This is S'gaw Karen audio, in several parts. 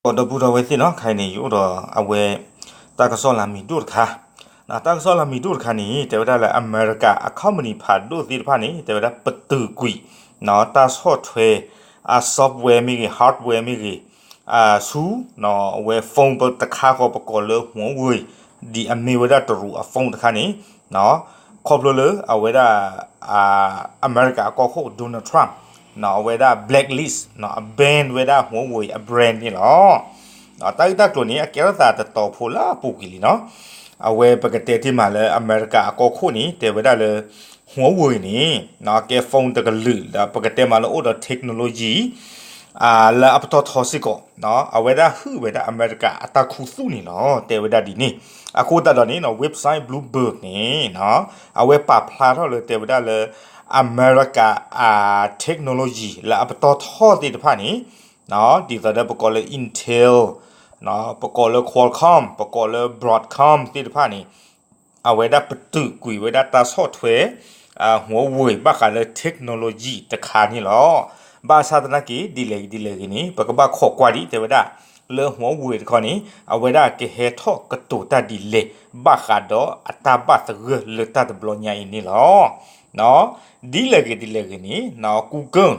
ဒီပုၢ်ဒီဝဲၢ်သ့ၣ်နီၤ, ခဲအံၤန့ၣ် ယအိၣ်ဒီးအဝဲ တၢ်ကစီၣ်လၢမံၤဒိၣ်တခါ, တၢ်ကစီၣ်လၢမံၤဒိၣ်တခါန့ၣ် တဲဝဲဒၣ်လၢအမဲရကၤအ company ဖးဒိၣ်သ့ၣ်တဖၣ်န့ၣ် တဲဝဲဒၣ်ပတုာ်ကွံာ် တၢ်ဆီၣ်ထွဲ အ software မ့ၢ်ဂ့ၤ hardware မ့ၢ်ဂ့ၤ ဆူ အဝဲ phone တခါဃီပကိးလၢ Huawei ဒ်အမ့ၢ်ဝဲဒၣ်တရူးအ phone တခါန့ၣ် ခီဖျိလၢအဝဲဒၣ် အမဲရကၤအကီၢ်ခိၣ် Donald Trump အဝဲဒၣ် blacklist အ ban ဝဲဒၣ် Huawei အ brand န့ၣ်လီၤ. တၢ်ဂ့ၢ်တၢ်ကျိၤန့ၣ် အကဲထီၣ်သးတတီၤဖိလၢအပူၤကွံာ်လံနီၤ. အဝဲပကတဲတ့ၢ်မးလၢအမဲရကၤအကီၢ်ခိၣ်န့ၣ် တဲဝဲဒၣ်လၢ Huawei န့ၣ် ကဲ phone တကလုာ် ဒီးပကတဲမးလၢအိၣ်ဒီး technology လၢအပတီၢ်ထီစ့ၢ်ကီး အဝဲဒၣ်ဟုၣ်ဝဲဒၣ်အမဲရကၤအတၢ်ခူသူၣ်န့ၣ်လီၤ. တဲဝဲဒၣ်ဒ်န့ၣ် အဃိသတးဒီးန့ၣ် website Bloomberg န့ၣ် အဝဲပာ်ဖျါထီၣ်လၢတဲဝဲဒၣ်လၢ အမဲရကၤ technology လၢအပတီၢ်ထီသ့ၣ်တဖၣ်န့ၣ် ဒ်သိးဒီးပကိးလၢ Intel ပကိးလၢ Qualcomm ပကိးလၢ Broadcom သ့ၣ်တဖၣ်န့ၣ် အဝဲဒၣ်ပတုာ်ကွံာ်ဝဲဒၣ်တၢ်ဆီၣ်ထွဲ Huawei ဘၣ်ဃးလၢ technology တခါန့ၣ်လီၤ. ဘၣ်ဆၣ်သနာ်က့ ဒ်လဲၣ်ဂ့ၤဒ်လဲၣ်ဂ့ၤန့ၣ် ပကဘၣ်ခိးကွၢ်ဒံး တဲဝဲဒၣ် လၢ Huawei တခီန့ၣ် အဝဲဒၣ်ကဟဲထီၣ်ကတိၤတၢ်ဒ်လဲၣ် ဘၣ်ဃးဒီးအတၢ်ဘၣ်သဂၢၢ်လၢတၢ်တဘျီညါအံၤန့ၣ်လီၤ. ဒ်လဲၣ်ဂ့ၤဒ်လဲၣ်ဂ့ၤန့ၣ် Google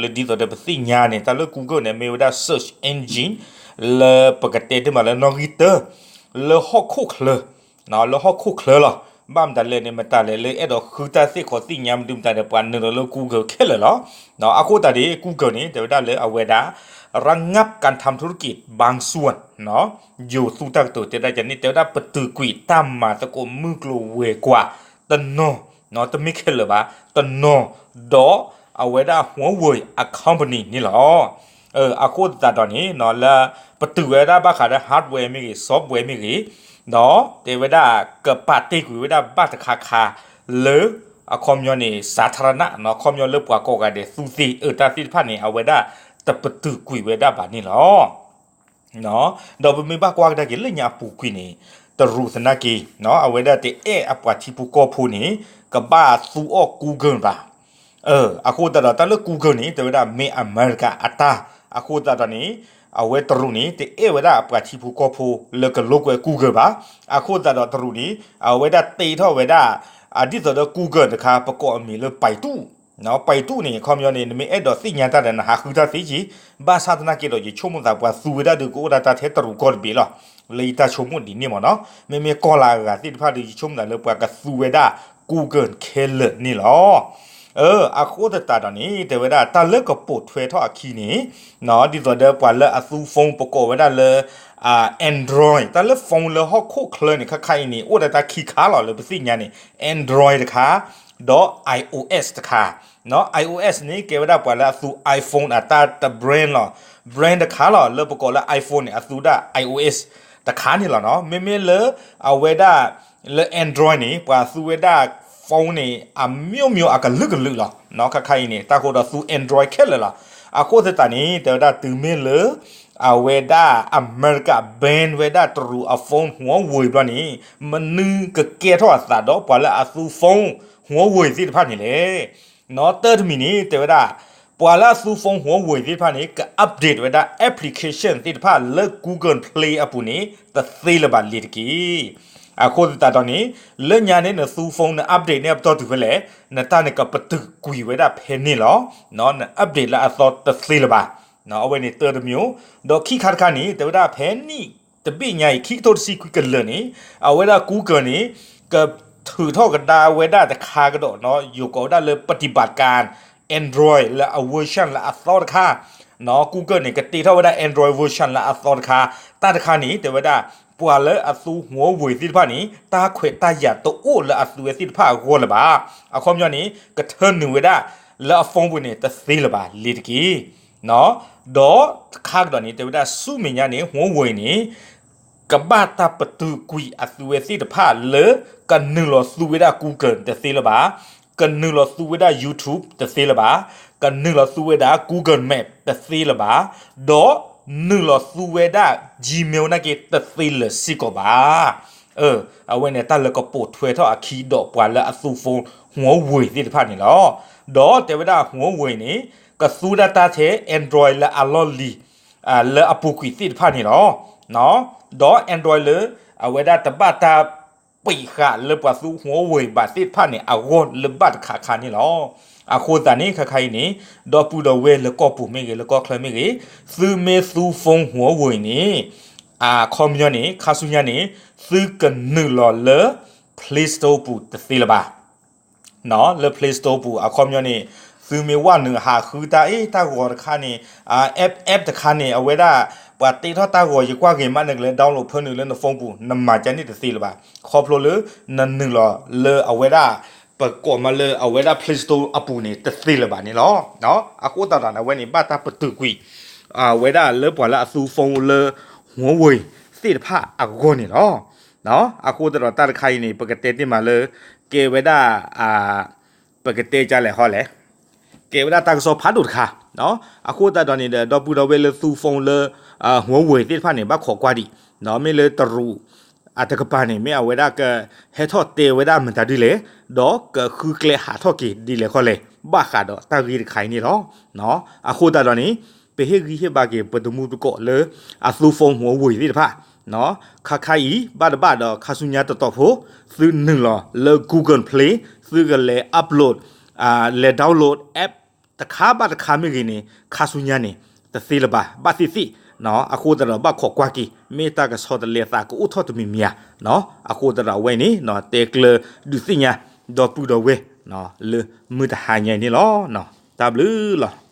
လၢဒ်သိးဒီးပသ့ၣ်ညါန့ၣ် တၢ်လၢ Google န့ၣ် မ့ၢ်ဝဲဒၣ် search engine လၢပကတဲတ့ၢ်မးလၢနီၣ်ဂံၢ်တၢ လၢဟီၣ်ခိၣ်ချၢ လၢဟီၣ်ခိၣ်ချၢလီၤ. ဘၣ်မတၤလဲၣ်န့ၣ် မတၤလဲၣ်လၢအဲၣ်ဒိးဃုတၢ်သ့ၣ်ခီသ့ၣ်ညါမနုၤမတၤန့ၣ် ပှၤနုာ်လီၤလၢ Google ခဲလၢာ်လီၤ. အဃိသတးန့ၣ် Google န့ၣ် တဲဝဲဒၣ်လၢအဝဲဒၣ် ระงับการทำธุรกิจบางส่วน ယိၤသူတၢ်ကတိၤတဲဒၣ်ကန့ၣ် တဲဝဲဒၣ်ပတုာ်ကွံာ်တၢ်မၤသကိးမုၢ်ကျိၤဝဲၤကွာ်တနီၤ တမ့ၢ်ခဲလၢာ်ဘၣ် တနီၤ ဒီးအဝဲဒၣ် Huawei အ company န့ၣ်လီၤ. အဃိသတးဒီးန့ၣ် လၢပတုာ်ဝဲဒၣ်ဘၣ်ဃးဒီး hardware မ့ၢ်ဂ့ၤ software မ့ၢ်ဂ့ၤ ဒီးတဲဝဲဒၣ်ကပာ်တ့ၢ်ကွံာ်ဝဲဒၣ်ဘၣ်တခါခါလၢ အခီပညီန့ၣ် สาธารณะ အခီပညီလၢပှၤကိးဂၤဒဲးသူသ့ၣ်အတၢ်သ့ၣ်တဖၣ်န့ၣ် အဝဲဒၣ်တပတုာ်ကွံာ်ဝဲဒၣ်ဘၣ်န့ၣ်လီၤ. ဒီးပမ့ၢ်ဘၣ်ကွၢ်ကဒါက့ၤလၢညါအပူၤကွံာ်န့ၣ် တရူးသနာ်က့ အဝဲဒၣ်တအဲၣ်အပှၤထံဖိကီၢ်ဖိန့ၣ် ကဘၣ်သူအီၣ် Google ဘၣ်. အဃိသတးဒီးတၢ်လၢ Google န့ၣ် တဲဝဲဒၣ်မ့ၢ်အမဲရကၤအတၢ် အဃိသတးဒီးန့ၣ် အဝဲတရူးန့ၣ် တအဲၣ်ဝဲဒၣ်အပှၤထံဖိကီၢ်ဖိလၢကလိာ်ကွဲ Google ဘၣ်. အဃိသတးဒီးတရူးန့ၣ် အဝဲဒၣ်တ့ထီၣ်ဝဲဒၣ် ဒ်သိးဒီး Google တခါ ပကိးအမံၤလၢ Baidu ပၢၤတူၣ်န့ၣ် အခီပညီန့ၣ် နမ့ၢ်အဲၣ်ဒိးသ့ၣ်ညါတၢ်ဒီး နဟးဃုတၢ်သ့က့ၤ, ဘၣ်ဆၣ်သနာ်က့ဒီး ယဆိကမိၣ်သးပှၤသူဝဲဒၣ်ဒီး ကအိၣ်ဒၣ်တၢ်ထဲတရူးကီၢ်တဘ့ၣ်လီၤ. လၢယတၢ်ဆိကမိၣ်ဒ်န့ၣ်မ့ၢ်နီၤ, မ့မ့ၢ်ကီၢ်လၢအဂၤသ့ၣ်တဖၣ်ဒီး ယဆိကမိၣ်သးလၢပှၤကသူဝဲဒၣ် Google ခဲလၢာ်န့ၣ်လီၤ. အဃိသတးဒီးန့ၣ် တဲဝဲဒၣ်တၢ်လၢကပိာ်ထွဲထီၣ်အခံန့ၣ် ဒ်သိးဒီးပှၤလၢအသူ phone ပကိးဝဲဒၣ်လၢ Android တၢ်လၢ phone လၢဟီၣ်ခိၣ်ချၢန့ၣ် ခါခါအံၤန့ၣ် အိၣ်ဒၣ်တၢ်ခံခါလီၤ လၢပသ့ၣ်ညါန့ၣ် Android တခါ ဒီး iOS တခါ. iOS န့ၣ် ကဲဝဲဒၣ်ပှၤလၢအသူ iPhone အတၢ်တ brand လီၤ. brand တခါလီၤ လၢပကိးလၢ iPhone န့ၣ် အသူဒၣ် iOS တခါန့ၣ်လီၤနီၤ. မ့မ့ၢ်လၢ အဝဲဒၣ် လၢ Android န့ၣ် ပှၤသူဝဲဒၣ် phone န့ၣ် အမျိုးမျိုး အကလုာ်ကလုာ်လီၤ. ခါခါအံၤန့ၣ် တၢ်ဃိဒီးသူ Android ခဲလၢာ်လီၤ. အဃိသတးန့ၣ် တဲဝဲဒၣ်တုၤမ့ၢ်လၢ အဝဲဒၣ်အမဲရကၤ ban ဝဲဒၣ်တရူးအ phone Huawei ဘျီန့ၣ် မနုၤကကဲထီၣ်အသးဒီးပှၤလၢအသူ phone Huawei သ့ၣ်တဖၣ်န့ၣ်လဲၣ်. နီတၢ်တမံၤန့ၣ် တဲဝဲဒၣ် ပှၤလၢအသူ phone Huawei သ့ၣ်တဖၣ်န့ၣ် က update ဝဲဒၣ် application သ့ၣ်တဖၣ်လၢ Google Play အပူၤန့ၣ် တသ့လၢၤဘၣ်လ့ၤတက့ၢ်. အဃိသတးဒီးန့ၣ် လၢညါန့ၣ် နသူ phone န update န့ၢ်အပတီၢ်တုၤဖဲလဲၣ် နတၢ်န့ၣ်ကပတုာ်ကွံာ်ဝဲဒၣ်ဖဲန့ၣ်လီၤ. န update လၢအသီတသ့လၢၤဘၣ်. အဝဲန့ၣ်တၢ်တမျိုး, ဒီးခံခါတခါန့ၣ် တဲဝဲဒၣ်ဖဲနံၣ်တဘ့ၣ်ညါအံၤ ခံကထိတဆံခွံကလၢာ်န့ၣ် အဝဲဒၣ် Google န့ၣ် ကထုးထီၣ်ကဒါဝဲဒၣ်တခါကဒီး ယိၤကိးဝဲဒၣ်လၢ ပฏิบัติการ Android လၢအ version လၢအသီတခါ Google န့ၣ် ကတ့ထီၣ်ဝဲဒၣ် Android version လၢအသီတခါ, တၢ်တခါန့ၣ် တဲဝဲဒၣ် ပှၤလၢအသူ Huawei သ့ၣ်တဖၣ်န့ၣ် တၢ်ခွဲးတၢ်ယာ်တအိၣ်လၢအသူဝဲသ့ၣ်တဖၣ်အဂီၢ်လၢၤဘၣ်. အခီပညီန့ၣ် ကထၢနုာ်ဝဲဒၣ်လၢအ phone ပူၤန့ၣ် တသ့လၢၤဘၣ်လ့ၤတက့ၢ်. ဒီးတခါကဒီးန့ၣ် တဲဝဲဒၣ်ဆူမဲာ်ညါန့ၣ် Huawei န့ၣ် ကဘၣ်တၢ်ပတုာ်ကွံာ်အသူဝဲသ့ၣ်တဖၣ်လၢ ကနုာ်လီၤသူဝဲဒၣ် Google တသ့လၢၤဘၣ်, ကနုာ်လီၤသူဝဲဒၣ် YouTube တသ့လၢၤဘၣ်, ကနုာ်လီၤသူဝဲဒၣ် Google Map တသ့လၢၤဘၣ်, ဒီးနုာ်လီၤသူဝဲဒၣ် Gmail နာ်က့ တသ့လၢၤစ့ၢ်ကီးဘၣ်. အဝဲန့ၣ် တၢ်လၢကပိာ်ထွဲထီၣ်အခံဒီးပှၤလၢအသူ phone Huawei သ့ၣ်တဖၣ်န့ၣ်လီၤ. ဒီးတဲဝဲဒၣ် Huawei န့ၣ် ကသူဒၣ်တၢ်ထဲ Android လၢအလီၢ်လံၤ လၢအပူၤကွံာ်သ့ၣ်တဖၣ်န့ၣ်လီၤ. ဒီး Android လၢ အဝဲဒၣ်တဘၣ်တၢ် ပံာ်ဃာ်လၢပှၤသူ Huawei ဘၣ်သ့ၣ်တဖၣ်န့ၣ် အဂီၢ်လၢဘၣ်တခါခါန့ၣ်လီၤ. အဃိသတးန့ၣ် ခါခါအံၤန့ၣ် ဒီပုၢ်ဒီဝဲၢ်လၢကီၢ်ပူၤမ့ၢ်ဂ့ၤ လၢကီၢ်ချၢမ့ၢ်ဂ့ၤ သုမ့ၢ်သူ phone Huawei န့ၣ် အခီပညီန့ၣ် ခါဆူညါန့ၣ် သုကနုာ်လီၤလၢ Play Store ပူၤတသ့လၢၤဘၣ်. လၢ Play Store ပူၤ အခီပညီန့ၣ် သုမ့ၢ်ဝဲနုာ်ဟးဃုတၢ်အ့ၣ် တၢ်ဂီၤတခါန့ၣ် app app တခါန့ၣ် အဝဲဒၣ် ပှၤတ့ထီၣ်တၢ်ဂီၤ ယကွၢ်ဂ့ၤမး နကလဲၤ download ဖၢနုာ်လၢန phone ပူၤ နမၤကန့ၣ်တသ့လၢၤဘၣ်. ခီဖျိလၢ နနုာ်လီၤလၢအဝဲဒၣ် ပကိးမးလၢအဝဲဒၣ် Play Store အပူၤန့ၣ် တသ့လၢၤဘၣ်န့ၣ်လီၤ. အဃိသတးဒီးန့ၣ် အဝဲန့ၣ် ဘၣ်တၢ်ပတုာ်ကွံာ် အဝဲဒၣ်လၢပှၤလၢအသူ phone လၢ Huawei သ့ၣ်တဖၣ်အဂီၢ်န့ၣ်လီၤ. အဃိသတးဒီးတၢ်တခါအံၤန့ၣ် ပကတဲတ့ၢ်မးလၢ ကဲဝဲဒၣ် ပကတဲကလဲၣ်ဟီလဲၣ် ကဲဝဲဒၣ်တၢ်ကစီၣ်ဖးဒိၣ်တခါ. အဃိသတးဒီးန့ၣ်ဒီး ဒီပုၢ်ဒီဝဲၢ်လၢသူ phone လၢ Huawei သ့ၣ်တဖၣ်န့ၣ် ဘၣ်ခိးကွၢ်ဒံး, မ့ၢ်လၢတရူး အတကပၤန့ၣ် မ့ၢ်အဝဲဒၣ်ကဟဲထီၣ်တဲဝဲဒၣ်မတၤဒ်လဲၣ်, ဒီးကဃုကျဲဟးထီၣ်က့ၤဒ်လဲၣ်ခီလဲၣ် ဘၣ်ဃးဒီးတၢ်ဂ့ၢ်တခါအံၤန့ၣ်လီၤ. အဃိသတးဒီးန့ၣ် ပဟ့ၣ်ဂံၢ်ဟ့ၣ်ဘါက့ၤ ပတမူတကိးလၢ အသူ phone Huawei သ့ၣ်တဖၣ် ခါခါအံၤ ဘၣ်တဘၣ်ဒီးခါဆူညါတတီၢ်ဖိ သုနုာ်လီၤလၢ Google Play သုကလဲၤ upload လဲၤ download app တခါဘၣ်တခါမ့ၢ်ဂ့ၤန့ၣ် ခါဆူညါန့ၣ် တသ့လၢၤဘၣ် ဘၣ်သ့ၣ်သ့ၣ်. အဃိသတးဒီးဘၣ်ခိးကွၢ်က့ၤ မ့ၢ်တၢ်ကဆီတလဲအသးကအိၣ်ထီၣ်တမံၤမံၤဧါ. အဃိသတးဒီးအဝဲန့ၣ် တဲကျၢၤဒုးသ့ၣ်ညါ ဒီပုၢ်ဒီဝဲၢ် လၢမုၢ်တဟါညါအံၤန့ၣ်လီၤ. တၢ်ဘျုးလီၤ.